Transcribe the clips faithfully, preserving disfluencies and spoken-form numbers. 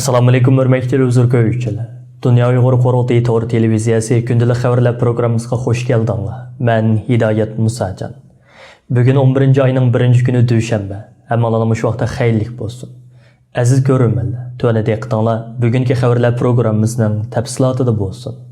ئەسسالامۇئەلەيكۇم، ھۆرمەتلىك تېلېۋىزور كۆرگۈچىلەر. دۇنيا ئۇيغۇر قۇرۇلتىيى تور تېلېۋىزىيەسى كۈندىلىك خەۋەرلەر پروگراممىسىغا خۇش كەلدىڭلار. مەن ھىدايەت مۇساجان. بۈگۈن ئون بىرىنچى ئاينىڭ بىرىنچى كۈنى، دۈشەنبە. ھەممىڭلارنىڭ مۇشۇ ۋاقتى خەيرلىك بولسۇن. ئەزىز كۆرۈرمەنلەر، تۆۋەندە دىققىتىڭلار بۈگۈنكى خەۋەرلەر پروگراممىسىنىڭ تەپسىلاتىدا بولسۇن.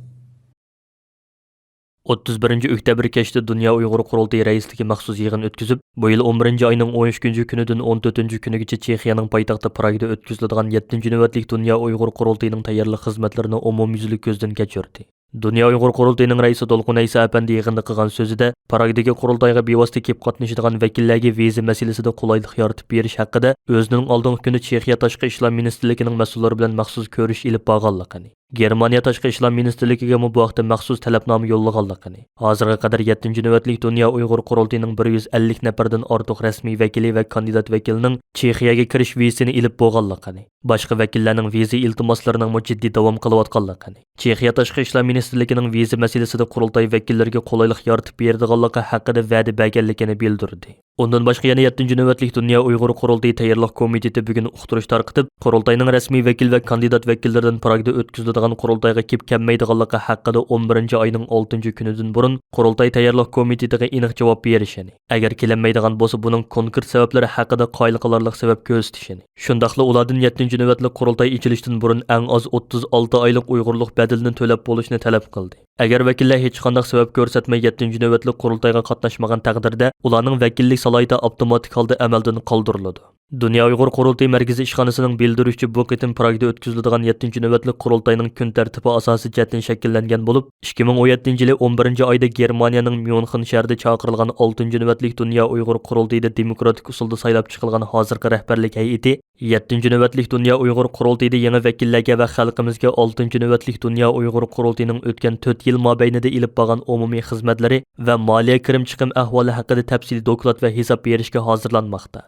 ئوتتۇز بىرىنچى ئۆكتەبىر كەچتە دۇنيا ئۇيغۇر قۇرۇلتىيى رەئىسلىكى مەخسۇس يىغىن ئۆتكۈزۈپ، بۇ يىل ئون بىرىنچى ئاينىڭ ئون ئۈچىنچى كۈنىدىن ئون تۆتىنچى كۈنىگىچە چېخىيەنىڭ پايتەختى پراگدا ئۆتكۈزۈلىدىغان يەتتىنچى نۆۋەتلىك دۇنيا ئۇيغۇر قۇرۇلتىيىنىڭ تەييارلىق خىزمەتلىرىنى ئومۇميۈزلۈك كۆزدىن كەچۈردى. دۇنيا ئۇيغۇر قۇرۇلتىيىنىڭ رەئىسى دولقۇن ئەيسا ئەپەندى يىغىندا قىلغان سۆزىدە، پراگدىكى قۇرۇلتايغا بىۋاسىتە كېلىپ قاتنىشىدىغان ۋەكىللەرگە ۋىزا مەسىلىسىدە قولايلىق يارىتىپ بېرىش ھەققىدە ئۆزىنىڭ ئالدىنقى كۈنى چېخىيە تاشقى ئىشلار مىنىستىرلىكىنىڭ مەسئۇللىرى بىلەن مەخسۇس كۆرۈش ئېلىپ بارغانلىقىنى، گېرمانىيە تاشقى ئىشلار مىنىستىرلىكىگىمۇ بۇ ھەقتە مەخسۇس تەلەپنامە يوللىغانلىقىنى، ھازىرغا قەدەر يەتتىنچى نۆۋەتلىك دۇنيا ئۇيغۇر قۇرۇلتىيىنىڭ بىر يۈز ئەللىك نەپەردىن ئارتۇق رەسمىي ۋەكىلى ۋە كاندىدات ۋەكىلىنىڭ چېخىيەگە كىرىش ۋىزىسىنى ئېلىپ بولغانلىقىنى، باشقا ۋەكىللەرنىڭ ۋىزا ئىلتىماسلىرىنىڭمۇ جىددىي داۋام قىلىۋاتقانلىقىنى، چېخىيە تاشقى ئىشلار مىنىستىرلىكىنىڭ ۋىزا مەسىلىسىدە قۇرۇلتاي ۋەكىللىرىگە قولايلىق يارىتىپ بېرىدىغانلىقى ھەققىدە ۋەدە بەرگەنلىكىنى بىلدۈردى. ئۇندىن باشقا، يەنە يەتتىنچى نۆۋەتلىك دۇنيا ئۇيغۇر قۇرۇلتىيى تەييارلىق كومىتېتى بۈگۈن ئۇقتۇرۇش تارقىتىپ، قۇرۇلتاينىڭ رەسمىي ۋەكىل ۋە كاندىدات ۋەكىللىرىدىن پراگدا ئۆتكۈزۈلىدىغان قۇرۇلتايغا كېلىپ كەلمەيدىغانلىقى ھەققىدە ئون بىرىنچى ئاينىڭ ئالتىنچى كۈنىدىن بۇرۇن قۇرۇلتاي تەييارلىق كومىتېتىغا ئېنىق جاۋاب بېرىشىنى، ئەگەر كېلەلمەيدىغان بولسا، بۇنىڭ كونكرېت سەۋەبلىرى ھەققىدە قايىل قىلارلىق سەۋەب كۆرسىتىشىنى، شۇنداقلا ئۇلاردىن يەتتىنچى نۆۋەتلىك قۇرۇلتاي ئېچىلىشتىن بۇرۇن ئەڭ ئاز ئوتتۇز ئالتە ئايلىق ئۇيغۇرلۇق بەدىلىنى تۆلەپ بولۇشنى تەلەپ قىلدى. ئەگەر ۋەكىللەر ھېچقانداق سەۋەب كۆرسەتمەي يەتتىنچى نۆۋەتلىك قۇرۇلتايغا قاتناشمىغان تەقدىردە، ئۇلارنىڭ ۋەكىللىك سالاھىيىتى ئاپتوماتىك ھالدا ئەمەلدىن قالدۇرۇلىدۇ. دۇنيا ئۇيغۇر قۇرۇلتىيى مەركىزىي ئىشخانىسىنىڭ بىلدۈرۈشىچە، بۇ قېتىم پراگدا ئۆتكۈزۈلىدىغان يەتتىنچى نۆۋەتلىك قۇرۇلتاينىڭ كۈن تەرتىپى ئاساسىي جەھەتتىن شەكىللەنگەن بولۇپ، ئىككى مىڭ ئون يەتتىنچى يىلى ئون بىرىنچى ئايدا گېرمانىيەنىڭ ميۇنخېن شەھىرىدە چاقىرىلغان ئالتىنچى نۆۋەتلىك دۇنيا ئۇيغۇر قۇرۇلتىيىدا دېموكراتىك ئۇسۇلدا سايلاپ چىقىلغان ھازىرقى رەھبەرلىك ھەيئىتى، يەتتىنچى نۆۋەتلىك دۇنيا ئۇيغۇر قۇرۇلتىيىدا يېڭى ۋەكىللەرگە ۋە خەلقىمىزگە ئالتىنچى نۆۋەتلىك دۇنيا ئۇيغۇر قۇرۇلتىيىنىڭ ئۆتكەن تۆت يىل مابەينىدە ئېلىپ بارغان ئومۇمىي خىزمەتلىرى ۋە مالىيە كىرىم چىقىم ئەھۋالى ھەققىدە تەپسىلىي دوكلات ۋە ھېساب بېرىشكە ھازىرلانماقتا.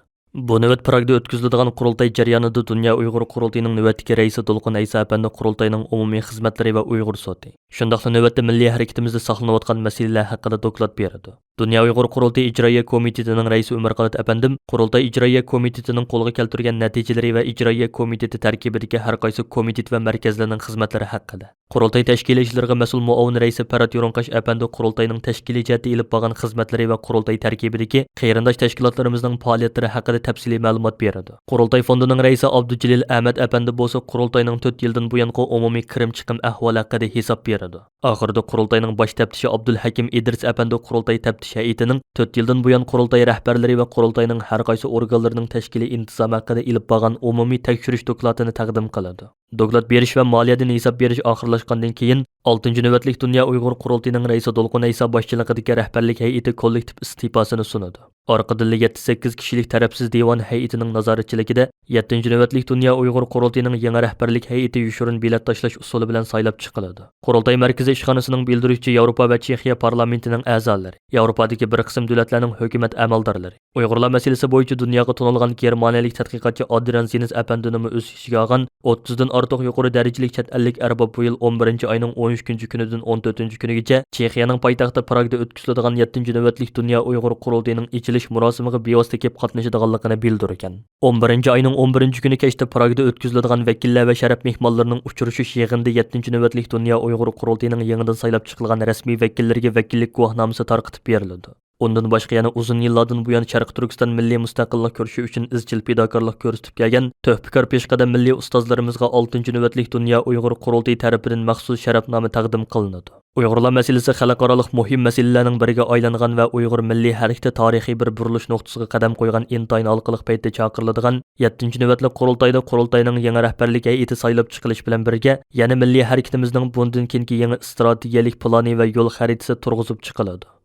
بۇ نۆۋەت پراگدا ئۆتكۈزۈلىدىغان قۇرۇلتاي جەريانىدا دۇنيا ئۇيغۇر قۇرۇلتىيىنىڭ نۆۋەتتىكى رەئىسى دولقۇن ئەيسا ئەپەندى قۇرۇلتاينىڭ ئومۇمىي خىزمەتلىرى ۋە ئۇيغۇر سوتى، شۇنداقلا نۆۋەتتە مىللىي ھەرىكىتىمىزدە ساقلىنىۋاتقان مەسىلىلەر ھەققىدە دوكلات بېرىدۇ. دۇنيا ئۇيغۇر قۇرۇلتىيى ئىجرائىيە كومىتېتىنىڭ رەئىسى ئۆمەرقانات ئەپەندىم قۇرۇلتاي ئىجرائىيە كومىتېتىنىڭ قولغا كەلتۈرگەن نەتىجىلىرى ۋە ئىجرائىيە كومىتېتى تەركىبىدىكى ھەر قايسى كومىتېت ۋە مەركەزلەرنىڭ خىزمەتلىرى ھەققىدە، قۇرۇلتاي تەشكىلىي ئىشلىرىغا مەسئۇل مۇئاۋىن رەئىسى پەرھات يورۇنقاش ئەپەندى قۇرۇلتاينىڭ تەشكىلىي جەھەتتە ئېلىپ بارغان خىزمەتلىرى ۋە قۇرۇلتاي تەركىبىدىكى قېرىنداش تەشكىلاتلىرىمىزنىڭ پائالىيەتلىرى ھەققىدە تەپسىلىي مەلۇمات بېرىدۇ. قۇرۇلتاي فوندىنىڭ رەئىسى ئابدۇجېلىل ئەمەت ئەپەندى بولسا قۇرۇلتاينىڭ تۆت يىلدىن بۇيانقى ئومۇمىي كىرىم چىقىم ئەھۋالى ھەققىدە ھېساب بېرىدۇ. ئاخىرىدا قۇرۇلتاينىڭ باش تەپتىشى ئابدۇلھەكىم ئىدرىس ئەپەندى قۇرۇلتاي تەپتىش ھەيئىتىنىڭ تۆت يىلدىن بۇيان قۇرۇلتاي رەھبەرلىرى ۋە قۇرۇلتاينىڭ ھەر قايسى ئورگانلىرىنىڭ تەشكىلىي ئىنتىزامى ھەققىدە ئېلىپ بارغان ئومۇمىي تەكشۈرۈش دوكلاتىنى تەقدىم قىلىدۇ. دوكلات بېرىش ۋە مالىيەدىن ھېساب بېرىش ئاخىرلاشقاندىن كېيىن، ئالتىنچى نۆۋەتلىك دۇنيا ئۇيغۇر قۇرۇلتىيىنىڭ رەئىسى دولقۇن ئەيسا باشچىلىقىدىكى رەھبەرلىك ھەيئىتى كوللېكتىپ ئىستېپاسىنى سۇنىدۇ. ئارقىدىنلا يەتتە سەككىز كىشىلىك تەرەپسىز دىۋان ھەيئىتىنىڭ نازارەتچىلىكىدە يەتتىنچى نۆۋەتلىك دۇنيا ئۇيغۇر قۇرۇلتىيىنىڭ يېڭى رەھبەرلىك ھەيئىتى يوشۇرۇن بېلەت تاشلاش ئۇسۇلى بىلەن سايلاپ چىقىلىدۇ. قۇرۇلتاي مەركىزىي ئىشخانىسىنىڭ بىلدۈرۈشىچە، ياۋروپا ۋە چېخىيە پارلامېنتىنىڭ ئەزالىرى، ياۋروپادىكى بىر قىسىم دۆلەتلەرنىڭ ھۆكۈمەت ئەمەلدارلىرى، ئۇيغۇرلار مەسىلىسى بويىچە دۇنياغا تونۇلغان گېرمانىيەلىك تەتقىقاتچى ئادرىيان زىنس ئەپەندىنىمۇ ئۆز ئىچىگە ئالغان ئوتتۇزدىن ئارتۇق يۇقىرى دەرىجىلىك چەت ئەللىك ئەرباب بۇ يىل ئون بىرىنچى ئاينىڭ ئون ئۈچىنچى كۈنىدىن ئون تۆتىنچى كۈنىگىچە چېخىيەنىڭ پايتەختى پراگدا ئۆتكۈزۈلىدىغان يەتتىنچى نۆۋەتلىك دۇنيا ئۇيغۇر قۇرۇلتىيىنىڭ ئېچىلىش مۇراسىمىغا بىۋاسىتە كېلىپ قاتنىشىدىغانلىقىنى بىلدۈرگەن. ئون بىرىنچى ئاينىڭ ئون بىرىنچى كۈنى كەچتە پراگدا ئۆتكۈزۈلىدىغان ۋەكىللەر ۋە شەرەپ مېھمانلىرىنىڭ ئۇچرىشىش يىغىنىدا يەتتىنچى نۆۋەتلىك دۇنيا ئۇيغۇر قۇرۇلتىيىنىڭ يېڭىدىن سايلاپ چىقىلغان رەسمىي ۋەكىللىرىگە ۋەكىللىك گۇۋاھنامىسى تارقىتىپ بېرىلىدۇ. ئۇندىن باشقا يەنە ئۇزۇن يىللاردىن بۇيان شەرقىي تۈركىستان مىللىي مۇستەقىللىق كۈرىشى ئۈچۈن ئىزچىل پىداكارلىق كۆرسىتىپ كەلگەن تۆھپىكار پېشقەدەم مىللىي ئۇستازلىرىمىزغا ئالتىنچى نۆۋەتلىك دۇنيا ئۇيغۇر قۇرۇلتىيى تەرىپىدىن مەخسۇس شەرەپنامە تەقدىم قىلىنىدۇ. ئۇيغۇرلار مەسىلىسى خەلقئارالىق مۇھىم مەسىلىلەرنىڭ بىرىگە ئايلانغان ۋە ئۇيغۇر مىللىي ھەرىكىتى تارىخىي بىر بۇرۇلۇش نۇقتىسىغا قەدەم قويغان ئىنتايىن ھالقىلىق پەيتتە چاقىرىلىدىغان يەتتىنچى نۆۋەتلىك قۇرۇلتايدا قۇرۇلتاينىڭ يېڭى رەھبەرلىك ھەيئىتى سايلاپ چىقىلىشى بىلەن بىرگە، يەنە مىللىي ھەرىكىتىمىزنىڭ بۇندىن كېيىنكى يېڭى ئىستراتېگىيەلىك پىلانى ۋە يول خەرىتىسى تۇرغۇزۇپ چىقىلىدۇ.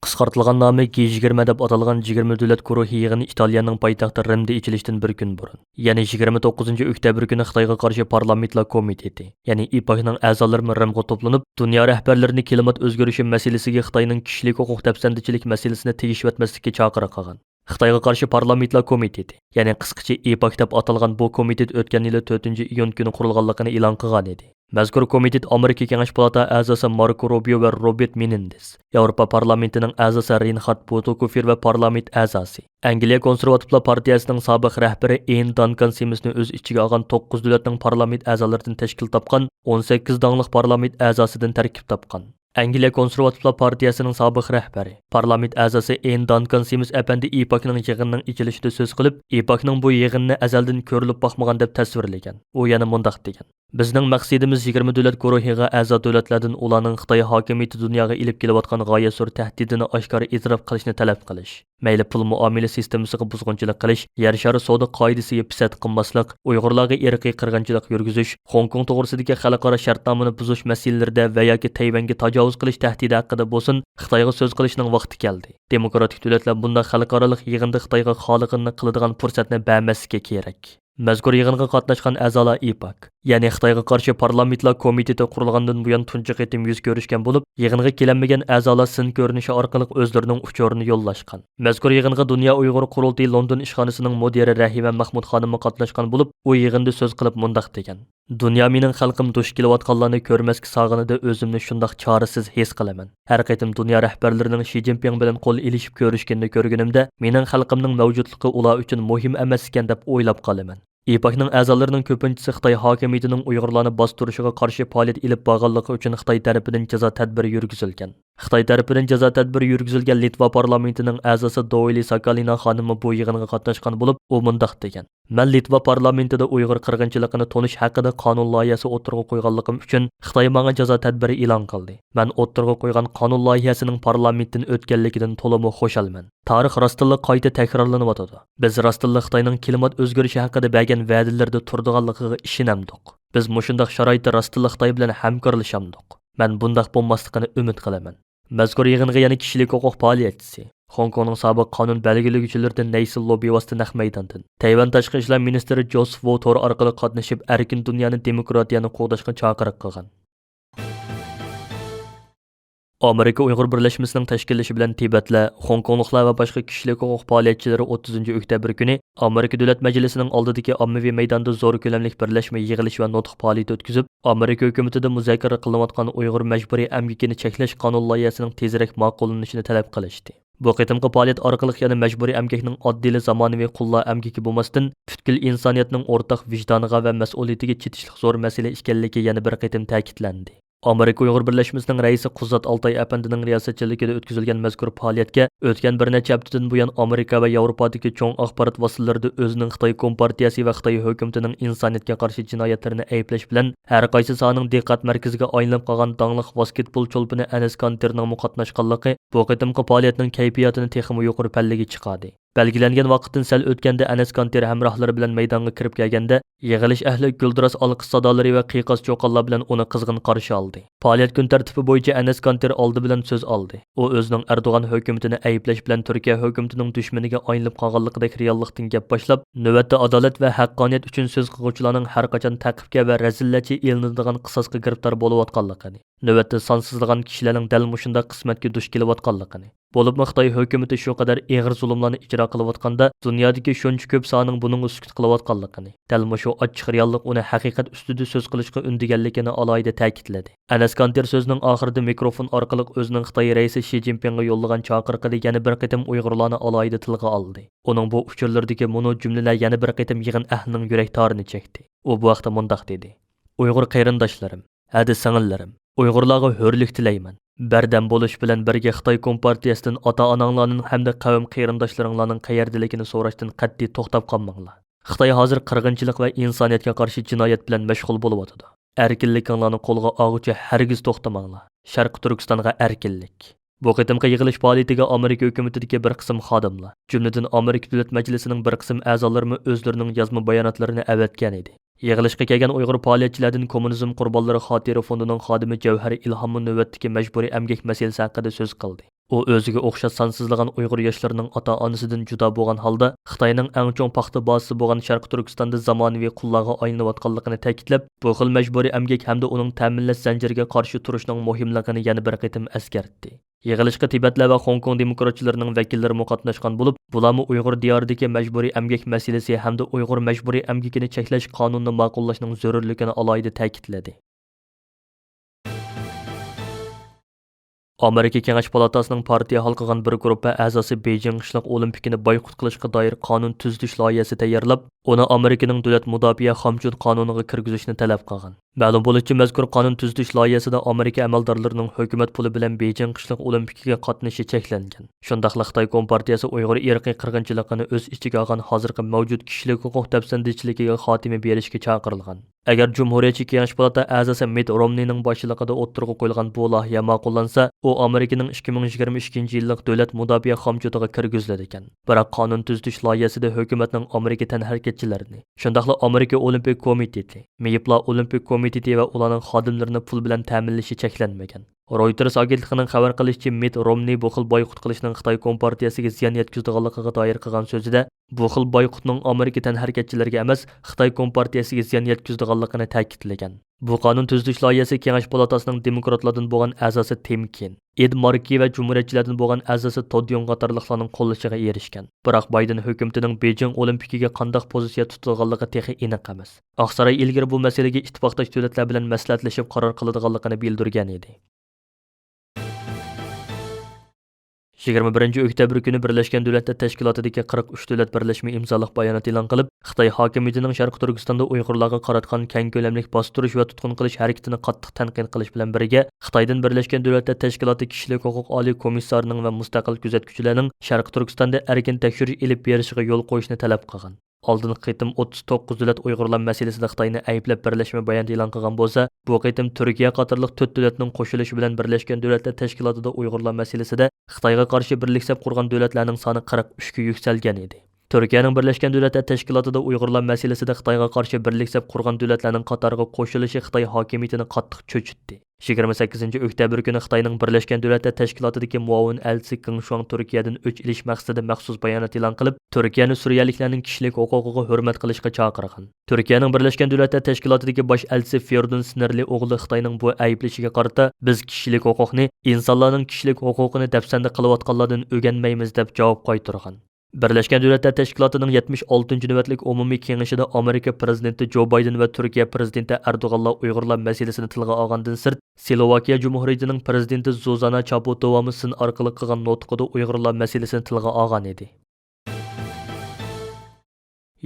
قىسقارتىلغان نامى جى يىگىرمە دەپ ئاتالغان يىگىرمە دۆلەت گۇرۇھى يىغىنى ئىتالىيەنىڭ پايتەختى رىمدا ئېچىلىشتىن بىر كۈن بۇرۇن، يەنى يىگىرمە توققۇزىنچى ئۆكتەبىر كۈنى خىتايغا قارشى پارلامېنتلار كومىتېتى، يەنى ئىپاكنىڭ ئەزالىرىمۇ رىمغا توپلىنىپ، دۇنيا رەھبەرلىرىنى كىلىمات ئۆزگىرىشى مەسىلىسىگە خىتاينىڭ كىشىلىك ھوقۇق دەپسەندىچىلىك مەسىلىسىنى تېگىشىۋەتمەسلىككە چاقىرىق قىلغان. خىتايغا قارشى پارلامېنتلار كومىتېتى، يەنى قىسقىچە ئىپاك دەپ ئاتالغان بۇ كومىتېت ئۆتكەن يىلى تۆتىنچى ئىيۇن كۈنى قۇرۇلغانلىقىنى ئېلان قىلغان ئىدى. مەزكۇر كومىتېت ئامېرىكا كېڭەش پالاتا ئەزاسى ماركو روبىيو ۋە روبېرت مېنېندېز، ياۋروپا پارلامېنتىنىڭ ئەزاسى رېينخارد بۇتىكوفېر ۋە پارلامېنت ئەزاسى، ئەنگلىيە كونسېرۋاتىپلار پارتىيەسىنىڭ سابىق رەھبىرى ئېن دانكان سىمىسنى ئۆز ئىچىگە ئالغان توققۇز دۆلەتنىڭ پارلامېنت ئەزالىرىدىن تەشكىل تاپقان ئون سەككىز داڭلىق پارلامېنت ئەزاسىدىن تەركىب تاپقان. ئەنگلىيە كونسېرۋاتىپلار پارتىيەسىنىڭ سابىق رەھبىرى، پارلامېنت ئەزاسى ئېن دانكان سىمس ئەپەندى ئىپاكنىڭ يىغىنىنىڭ ئېچىلىشىدا سۆز قىلىپ، ئىپاكنىڭ بۇ يىغىنىنى ئەزەلدىن كۆرۈلۈپ باقمىغان دەپ تەسۋىرلىگەن. ئۇ يەنە مۇنداق دېگەن: بىزنىڭ مەقسىتىمىز يىگىرمە دۆلەت گۇرۇھىغا ئەزا دۆلەتلەردىن ئۇلارنىڭ خىتاي ھاكىمىيىتى دۇنياغا ئېلىپ كېلىۋاتقان غايەت زور تەھدىتىنى ئاشكارا ئېتىراپ قىلىشنى تەلەپ قىلىش، مەيلى پۇل مۇئامىلە سىستېمىسىغا بۇزغۇنچىلىق قىلىش، يەر شارى سودا قائىدىسىگە پىسەت قىلماسلىق، ئۇيغۇرلارغا ئىرقىي قىرغىنچىلىق يۈرگۈزۈش، خوڭكوڭ توغرىسىدىكى خەلقئارا شەرتنامىنى بۇزۇش مەسىلىلىرىدە ۋە ياكى تەيۋەنگە تاجاۋۇز قىلىش تەھدىتى ھەققىدە بولسۇن، خىتايغا سۆز قىلىشنىڭ ۋاقتى كەلدى. دېموكراتىك دۆلەتلەر بۇنداق خەلقئارالىق يىغىندا خىتايغا خالىغىنىنى قىلىدىغان پۇرسەتنى بەرمەسلىكى كېرەك. مەزكۇر يىغىنغا قاتناشقان ئەزالار ئىپاك، يەنى خىتايغا قارشى پارلامېنتلار كومىتېتى قۇرۇلغاندىن بۇيان تۇنجى قېتىم يۈز كۆرۈشكەن بولۇپ، يىغىنغا كېلەلمىگەن ئەزالار سىن كۆرۈنۈشى ئارقىلىق ئۆزلىرىنىڭ ئۇچۇرىنى يوللاشقان. مەزكۇر يىغىنغا دۇنيا ئۇيغۇر قۇرۇلتىيى لوندون ئىشخانىسىنىڭ مۇدىرى رەھىمە مەخمۇت خانىممۇ قاتناشقان بولۇپ، ئۇ يىغىندا سۆز قىلىپ مۇنداق دېگەن: دۇنيا مېنىڭ خەلقىم دۇچ كېلىۋاتقانلارنى كۆرمەسكە سالغىنىدا ئۆزۈمنى شۇنداق چارىسىز ھېس قىلىمەن. ھەر قېتىم دۇنيا رەھبەرلىرىنىڭ شى جىنپىڭ بىلەن قول ئېلىشىپ كۆرۈشكىنىنى كۆرگىنىمدە، مېنىڭ خەلقىمنىڭ مەۋجۇتلۇقى ئۇلار ئۈچۈن مۇھىم ئەمەس ئىكەن دەپ ئويلاپ قالىمەن. ئىپاكنىڭ ئەزالىرىنىڭ كۆپىنچىسى خىتاي ھاكىمىيىتىنىڭ ئۇيغۇرلارنى باستۇرۇشىغا قارشى پائالىيەت ئېلىپ بارغانلىقى ئۈچۈن خىتاي تەرىپىدىن جازا تەدبىرى يۈرگۈزۈلگەن. خىتاي تەرىپىدىن جازا تەدبىرى يۈرگۈزۈلگەن لىتۋا پارلامېنتىنىڭ ئەزاسى دوۋلى ساكالىنا خانىممۇ بۇ يىغىنغا قاتناشقان بولۇپ، ئۇ مۇنداق دېگەن: مەن لىتۋا پارلامېنتىدا ئۇيغۇر قىرغىنچىلىقىنى تونۇش ھەققىدە قانۇن لايىھەسى ئوتتۇرىغا قويغانلىقىم ئۈچۈن خىتاي ماڭا جازا تەدبىرى ئېلان قىلدى. مەن ئوتتۇرىغا قويغان قانۇن لايىھەسىنىڭ پارلامېنتتىن ئۆتكەنلىكىدىن تولىمۇ خۇشالمەن. تارىخ راستتىنلا قايتا تەكرارلىنىۋاتىدۇ. بىز راستتىنلا خىتاينىڭ كىلىمات ئۆزگىرىشى ھەققىدە بەرگەن ۋەدىلىرىدە تۇرىدىغانلىقىغا ئىشىنەمدۇق. بىز مۇشۇنداق شارائىتتا راستتىنلا خىتاي بىلەن ھەمكارلىشامدۇق. مەن بۇنداق بولماسلىقىنى ئۈمىد قىلىمەن. مەزكۇر يىغىنغا يەنە كىشىلىك ھوقۇق پائالىيەتچىسى، خوڭكوڭنىڭ سابىق قانۇن بەلگىلىگۈچىلىرىدىن نەيسىل لوببى ۋاسىتە نەق مەيداندىن، تەيۋەن تاشقى ئىشلار مىنىستىرى جوس ۋو تور ئارقىلىق قاتنىشىپ، ئەركىن دۇنيانى، دېموكراتىيەنى قوغداشقا چاقىرىق قىلغان. ئامېرىكا ئۇيغۇر بىرلەشمىسىنىڭ تەشكىللىشى بىلەن تىبەتلەر، خوڭكوڭلۇقلار ۋە باشقا كىشىلىك ھوقۇق پائالىيەتچىلىرى ئوتتۇزىنچى ئۆكتەبىر كۈنى ئامېرىكا دۆلەت مەجلىسىنىڭ ئالدىدىكى ئاممىۋى مەيداندا زور كۆلەملىك بىرلەشمە يىغىلىش ۋە نۇتۇق پائالىيىتى ئۆتكۈزۈپ، ئامېرىكا ھۆكۈمىتىدە مۇزاكىرە قىلىنىۋاتقان ئۇيغۇر مەجبۇرىي ئەمگىكىنى چەكلەش قانۇن لايىھەسىنىڭ تېزرەك ماقۇللىنىشىنى تەلەپ قىلىشتى. بۇ قېتىمقى پائالىيەت ئارقىلىق يەنە مەجبۇرىي ئەمگەكنىڭ ئاددىيلا زامانىۋى قۇللار ئەمگىكى بولماستىن، پۈتكۈل ئىنسانىيەتنىڭ ئورتاق ۋىجدانىغا ۋە مەسئۇلىيىتىگە چېتىشلىق زور مەسىلە ئىكەنلىكى يەنە بىر قېتىم تەكىتلەندى. ئامېرىكا ئۇيغۇر بىرلەشمىسىنىڭ رەئىسى قۇززات ئالتاي ئەپەندىنىڭ رىياسەتچىلىكىدە ئۆتكۈزۈلگەن مەزكۇر پائالىيەتكە ئۆتكەن بىر نەچچە ھەپتىدىن بۇيان ئامېرىكا ۋە ياۋروپادىكى چوڭ ئاخبارات ۋاسىتىلىرىدە ئۆزىنىڭ خىتاي كومپارتىيەسى ۋە خىتاي ھۆكۈمىتىنىڭ ئىنسانىيەتكە قارشى جىنايەتلىرىنى ئەيىبلەش بىلەن، ھەر قايسى ساھەنىڭ دىققەت مەركىزىگە ئايلىنىپ قالغان داڭلىق ۋاسكېتبول چولپىنى ئەنەس كانتېرنىڭمۇ قاتناشقانلىقى بۇ قېتىمقى پائالىيەتنىڭ كەيپىياتىنى تېخىمۇ يۇقىرى پەللىگە چىقاردى. بەلگىلەنگەن ۋاقىتتىن سەل ئۆتكەندە ئەنەس كانتېر ھەمراھلىرى بىلەن مەيدانغا كىرىپ كەلگەندە، يىغىلىش ئەھلى گۈلدۈراس ئالقىش سادالىرى ۋە قىيقاس چۇقانلار بىلەن ئۇنى قىزغىن قارشى ئالدى. پائالىيەت كۈن تەرتىپى بويىچە ئەنەس كانتېر ئالدى بىلەن سۆز ئالدى. ئۇ ئۆزىنىڭ ئەردوغان ھۆكۈمىتىنى ئەيىبلەش بىلەن تۈركىيە ھۆكۈمىتىنىڭ دۈشمىنىگە ئايلىنىپ قالغانلىقىدەك رېئاللىقتىن گەپ باشلاپ، نۆۋەتتە ئادالەت ۋە ھەققانىيەت ئۈچۈن سۆز قىلغۇچىلارنىڭ ھەرقاچان تەقىبكە ۋە رەزىللەرچە ئېلىنىدىغان قىساسقا گىرىپتار بولۇۋاتقانلىقىنى، نۆۋەتتە سانسىزلىغان كىشىلەرنىڭ دەل مۇشۇنداق قىسمەتكە دۇچ كېلىۋاتقانلىقىنى، بولۇپمۇ خىتاي ھۆكۈمىتى شۇ قەدەر ئېغىر زۇلۇملارنى ئىجرا قىلىۋاتقاندا، دۇنيادىكى شۇنچە كۆپ ساھەنىڭ بۇنىڭغا سۈكۈت قىلىۋاتقانلىقىنى، دەل مۇشۇ ئاچچىق رېئاللىق ئۇنى ھەقىقەت ئۈستىدە سۆز قىلىشقا ئۈندىگەنلىكىنى ئالاھىدە تەكىتلىدى. ئەنەس كانتېر سۆزىنىڭ ئاخىرىدا مىكروفون ئارقىلىق ئۆزىنىڭ خىتاي رەئىسى شى جىنپىڭغا يوللىغان چاقىرىقىدا يەنە بىر قېتىم ئۇيغۇرلارنى ئالاھىدە تىلغا ئالدى. ئۇنىڭ بۇ ئۇچۇرلىرىدىكى مۇنۇ جۈملىلەر يەنە بىر قېتىم يىغىن ئەھلىنىڭ يۈرەك تارىنى چەكتى. ئۇ بۇ ھەقتە مۇنداق دېدى: ئۇيغۇر قېرىنداشلىرىم، ھەدە سىڭىللىرىم، ئۇيغۇرلارغا ھۆرلۈك تىلەيمەن. بەردەم بولۇش بىلەن بىرگە خىتاي كومپارتىيەسىدىن ئاتا-ئاناڭلارنىڭ ھەمدە قەۋم قېرىنداشلىرىڭلارنىڭ قەيەردىلىكىنى سوراشتىن قەتئىي توختاپ قالماڭلار. خىتاي ھازىر قىرغىنچىلىق ۋە ئىنسانىيەتكە قارشى جىنايەت بىلەن مەشغۇل بولۇۋاتىدۇ. ئەركىنلىكىڭلارنى قولغا ئالغۇچە ھەرگىز توختىماڭلار. شەرقىي تۈركىستانغا ئەركىنلىك. بۇ قېتىمقى يىغىلىش پائالىيىتىگە ئامېرىكا ھۆكۈمىتىدىكى بىر قىسىم خادىملار، جۈملىدىن ئامېرىكا دۆلەت مەجلىسىنىڭ بىر قىسىم ئەزالىرىمۇ ئۆزلىرىنىڭ يازما باياناتلىرىنى ئەۋەتكەن ئىدى. يىغىلىشقا كەلگەن ئۇيغۇر پائالىيەتچىلەردىن كوممۇنىزم قۇربانلىرى خاتىرە فوندىنىڭ خادىمى جەۋھەر ئىلھاممۇ نۆۋەتتىكى مەجبۇرىي ئەمگەك مەسىلىسى ھەققىدە سۆز قىلدى. ئۇ ئۆزىگە ئوخشاش سانسىزلىغان ئۇيغۇر ياشلىرىنىڭ ئاتا-ئانىسىدىن جۇدا بولغان ھالدا، خىتاينىڭ ئەڭ چوڭ پاختا بازىسى بولغان شەرقىي تۈركىستاندا زامانىۋى قۇللارغا ئايلىنىۋاتقانلىقىنى تەكىتلەپ، بۇ خىل مەجبۇرىي ئەمگەك ھەمدە ئۇنىڭ تەمىنلەش زەنجىرىگە قارشى تۇرۇشنىڭ مۇھىملىقىنى يەنە بىر قېتىم ئەسكەرتتى. يىغىلىشقا تىبەتلەر ۋە خوڭكوڭ دېموكراتچىلىرىنىڭ ۋەكىللىرىمۇ قاتناشقان بولۇپ، بۇلارمۇ ئۇيغۇر دىيارىدىكى مەجبۇرىي ئەمگەك مەسىلىسى ھەمدە ئۇيغۇر مەجبۇرىي ئەمگىكىنى چەكلەش قانۇنىنى ماقۇللاشنىڭ زۆرۈرلۈكىنى ئالاھىدە تەكىتلىدى. ئامېرىكا كېڭەش پالاتاسىنىڭ پارتىيە ھالقىغان بىر گۇرۇپپا ئەزاسى بېيجىڭ قىشلىق ئولىمپىكىنى بايقۇت قىلىشقا دائىر قانۇن تۈزىتىش لايىھەسى تەييارلاپ، ئۇنى ئامېرىكىنىڭ دۆلەت مۇداپىئە خامچوت قانۇنىغا كىرگۈزۈشنى تەلەپ قىلغان. مەلۇم بولۇشىچە، مەزكۇر قانۇن تۈزىتىش لايىھەسىدە ئامېرىكا ئەمەلدارلىرىنىڭ ھۆكۈمەت پۇلى بىلەن بېيجىڭ قىشلىق ئولىمپىكىگە قاتنىشىشى چەكلەنگەن. شۇنداقلا خىتاي كومپارتىيەسى ئۇيغۇر ئىرقىي قىرغىنچىلىقىنى ئۆز ئىچىگە ئالغان ھازىرقى مەۋجۇت كىشىلىك ھوقۇق دەپسەندىچىلىكىگە خاتىمە بېرىشكە چاقىرىلغان. ئەگەر جۇمھۇرىيەتچى كېڭەش پالاتا ئەزاسى مىت رومنىنىڭ باشچىلىقىدا ئوتتۇرىغا قويۇلغان بۇ لايىھە ماقۇللانسا، ئۇ ئامېرىكىنىڭ ئىككى مىڭ يىگىرمە ئىككىنچى يىللىق دۆلەت مۇداپىئە خامچوتىغا كىرگۈزۈلىدىكەن. بىراق قانۇن تۈزىتىش لايىھەسىدە ھۆكۈمەتنىڭ ئامېرىكا تەنھەرىكەتچىلىرىنى، شۇنداقلا ئامېرىكا ئولىمپىك كومىتېتى، مېيىپلار ئولىمپىك كومىتېتى ۋە ئۇلارنىڭ خادىملىرىنى پۇل بىلەن تەمىنلىشى چەكلەنمىگەن. رويتېرس ئاگېنتلىقىنىڭ خەۋەر قىلىشىچە، مىت رومنى بۇ خىل بايقۇت قىلىشنىڭ خىتاي كومپارتىيەسىگە زىيان يەتكۈزىدىغانلىقىغا دائىر قىلغان سۆزىدە، بۇ خىل بايقۇتنىڭ ئامېرىكا تەنھەرىكەتچىلىرىگە ئەمەس، خىتاي كومپارتىيەسىگە زىيان يەتكۈزىدىغانلىقىنى تەكىتلىگەن. بۇ قانۇن تۈزىتىش لايىھەسى كېڭەش پالاتاسىنىڭ دېموكراتلاردىن بولغان ئەزاسى تىم كېن، ئېد ماركېي ۋە جۇمھۇرىيەتچىلەردىن بولغان ئەزاسى تود يوڭ قاتارلىقلارنىڭ قوللىشىغا ئېرىشكەن. بىراق بايدېن ھۆكۈمىتىنىڭ بېيجىڭ ئولىمپىكىگە قانداق پوزىتسىيە تۇتىدىغانلىقى تېخى ئېنىق ئەمەس. ئاقساراي ئىلگىرى بۇ مەسىلىگە ئىتتىپاقداش دۆلەتلەر بىلەن مەسلىھەتلىشىپ قارار قىلىدىغانلىقىنى بىلدۈرگەن ئىدى. يىگىرمە بىرىنچى ئۆكتەبىر كۈنى بىرلەشكەن دۆلەتلەر تەشكىلاتىدىكى قىرىق ئۈچ دۆلەت بىرلەشمە ئىمزالاپ بايانات ئېلان قىلىپ، خىتاي ھاكىمىيىتىنىڭ شەرقىي تۈركىستاندا ئۇيغۇرلارغا قاراتقان كەڭ كۆلەملىك باستۇرۇش ۋە تۇتقۇن قىلىش ھەرىكىتىنى قاتتىق تەنقىد قىلىش بىلەن بىرگە، خىتايدىن بىرلەشكەن دۆلەتلەر تەشكىلاتى كىشىلىك ھوقۇق ئالىي كومىسسارىنىڭ ۋە مۇستەقىل كۆزەتكۈچىلەرنىڭ شەرقىي تۈركىستاندا ئەركىن تەكشۈرۈش ئېلىپ بېرىشىغا يول قويۇشنى تەلەپ قىلغان. ئالدىنقى قېتىم ئوتتۇز توققۇز دۆلەت ئۇيغۇرلار مەسىلىسىدە خىتاينى ئەيىبلەپ بىرلەشمە بايانات ئېلان قىلغان بولسا، بۇ قېتىم تۈركىيە قاتارلىق تۆت دۆلەتنىڭ قوشۇلۇشى بىلەن بىرلەشكەن دۆلەتلەر تەشكىلاتىدا ئۇيغۇرلار مەسىلىسىدە خىتايغا قارشى بىرلىكسەپ قۇرغان دۆلەتلەرنىڭ سانى قىرىق ئۈچكە يۈكسەلگەن ئىدى. تۈركىيەنىڭ بىرلەشكەن دۆلەتلەر تەشكىلاتىدا ئۇيغۇرلار مەسىلىسىدە خىتايغا قارشى بىرلىكسەپ قۇرغان دۆلەتلەرنىڭ قاتارىغا قوشۇلۇشى خىتاي ھاكىمىيىتىنى قاتتىق چۆچۈتتى. يىگىرمە سەككىزىنچى ئۆكتەبىر كۈنى خىتاينىڭ بىرلەشكەن دۆلەتلەر تەشكىلاتىدىكى مۇئاۋىن ئەلچىسى گېڭ شۇاڭ تۈركىيەدىن ئۆچ ئېلىش مەقسىتىدە مەخسۇس بايانات ئېلان قىلىپ، تۈركىيەنى سۈرىيەلىكلەرنىڭ كىشىلىك ھوقۇقىغا ھۆرمەت قىلىشقا چاقىرغان. تۈركىيەنىڭ بىرلەشكەن دۆلەتلەر تەشكىلاتىدىكى باش ئەلچىسى فىيوردۇن سىنىرلى ئوغلى خىتاينىڭ بۇ ئەيىبلىشىگە قارىتا، بىز كىشىلىك ھوقۇقنى، ئىنسانلارنىڭ كىشىلىك ھوقۇقىنى دەپسەندە قىلىۋاتقانلاردىن ئۆگەنمەيمىز، دەپ جاۋاب قايتۇرغان. بىرلەشكەن دۆلەتلەر تەشكىلاتىنىڭ يەتمىش ئالتىنچى نۆۋەتلىك ئومۇمىي كېڭىشىدە ئامېرىكا پىرېزىدېنتى جو بايدېن ۋە تۈركىيە پىرېزىدېنتى ئەردوغانلار ئۇيغۇرلار مەسىلىسىنى تىلغا ئالغاندىن سىرت، سلوۋاكىيە جۇمھۇرىيىتىنىڭ پىرېزىدېنتى زۇزانا چاپۇتوۋامۇ سىن ئارقىلىق قىلغان نۇتقىدا ئۇيغۇرلار مەسىلىسىنى تىلغا ئالغان ئىدى.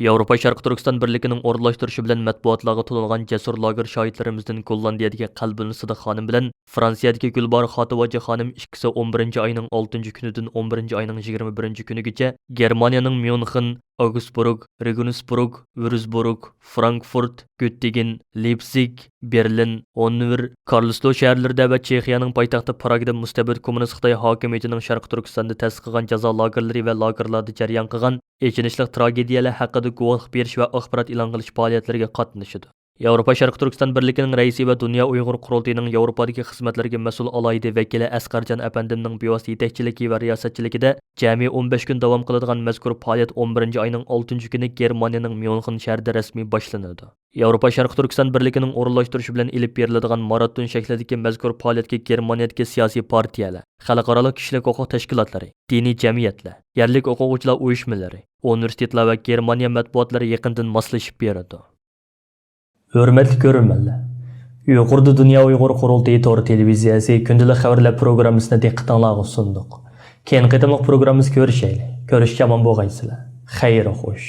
ياۋروپا شەرقىي تۈركىستان بىرلىكىنىڭ ئورۇنلاشتۇرۇشى بىلەن مەتبۇئاتلارغا تولۇنغان جەسۇر لاگېر شاھىتلىرىمىزدىن گوللاندىيەدىكى قەلبىنۇر سىدىق خانىم بىلەن فرانسىيەدىكى گۈلباھار خاتىۋاجى خانىم ئىككىسى ئون بىرىنچى ئاينىڭ ئالتىنچى كۈنىدىن ئون بىرىنچى ئاينىڭ يىگىرمە بىرىنچى كۈنىگىچە گېرمانىيەنىڭ ميۇنخېن، ئاگسبۇرگ، رېگنسبۇرگ، ۋۇرسبۇرگ، فرانكفۇرت، گۆتتىگېن، لېيپسىگ، بېرلىن، ھونۋېر، كارلسلو شەھەرلىرىدە ۋە چېخىيەنىڭ پايتەختى پراگدا مۇستەبىت كوممۇنىست خىتاي ھاكىمىيىتىنىڭ شەرقىي تۈركىستاندا تەسىس قىلغان جازا لاگېرلىرى ۋە لاگېرلاردا جەريان قىلغان ئېچىنىشلىق تراگېدىيەلەر ھەققىدە گۇۋاھلىق بېرىش ۋە ئاخبارات ئېلان قىلىش پائالىيەتلىرىگە قاتنىشىدۇ. ياۋروپا شەرقىي تۈركىستان بىرلىكىنىڭ رەئىسى ۋە دۇنيا ئۇيغۇر قۇرۇلتىيىنىڭ ياۋروپادىكى خىزمەتلىرىگە مەسئۇل ئالاھىدە ۋەكىلى ئەسقەرجان ئەپەندىمنىڭ بىۋاسىتە يېتەكچىلىكى ۋە رىياسەتچىلىكىدە جەمئىي ئون بەش كۈن داۋام قىلىدىغان مەزكۇر پائالىيەت ئون بىرىنچى ئاينىڭ ئالتىنچى كۈنى گېرمانىيەنىڭ ميۇنخېن شەھىرىدە رەسمىي باشلىنىدۇ. ياۋروپا شەرقىي تۈركىستان بىرلىكىنىڭ ئورۇنلاشتۇرۇشى بىلەن ئېلىپ بېرىلىدىغان ماراتون شەكلىدىكى مەزكۇر پائالىيەتكە گېرمانىيەدىكى سىياسىي پارتىيەلەر، خەلقئارالىق كىشىلىك ھوقۇق تەشكىلاتلىرى، دىنىي جەمئىيەتلەر، يەرلىك ئوقۇغۇچىلار ئۇيۇشمىلىرى، ئۇنىۋېرسىتېتلار ۋە گېرمانىيە مەتبۇئاتلىرى يېقىندىن ماسلىشىپ بېرىدۇ. ھۆرمەتلىك كۆرۈرمەنلەر! يۇقىرىدا دۇنيا ئۇيغۇر قۇرۇلتىيى تور تېلېۋىزىيەسى كۈندىلىك خەۋەرلەر پروگراممىسىنى دىققىتىڭلارغا سۇندۇق. كېيىنكى قېتىملىق پروگراممىمىزدا كۆرۈشەيلى. كۆرۈشكە ئامان بولغايسىلەر. خەير خوش.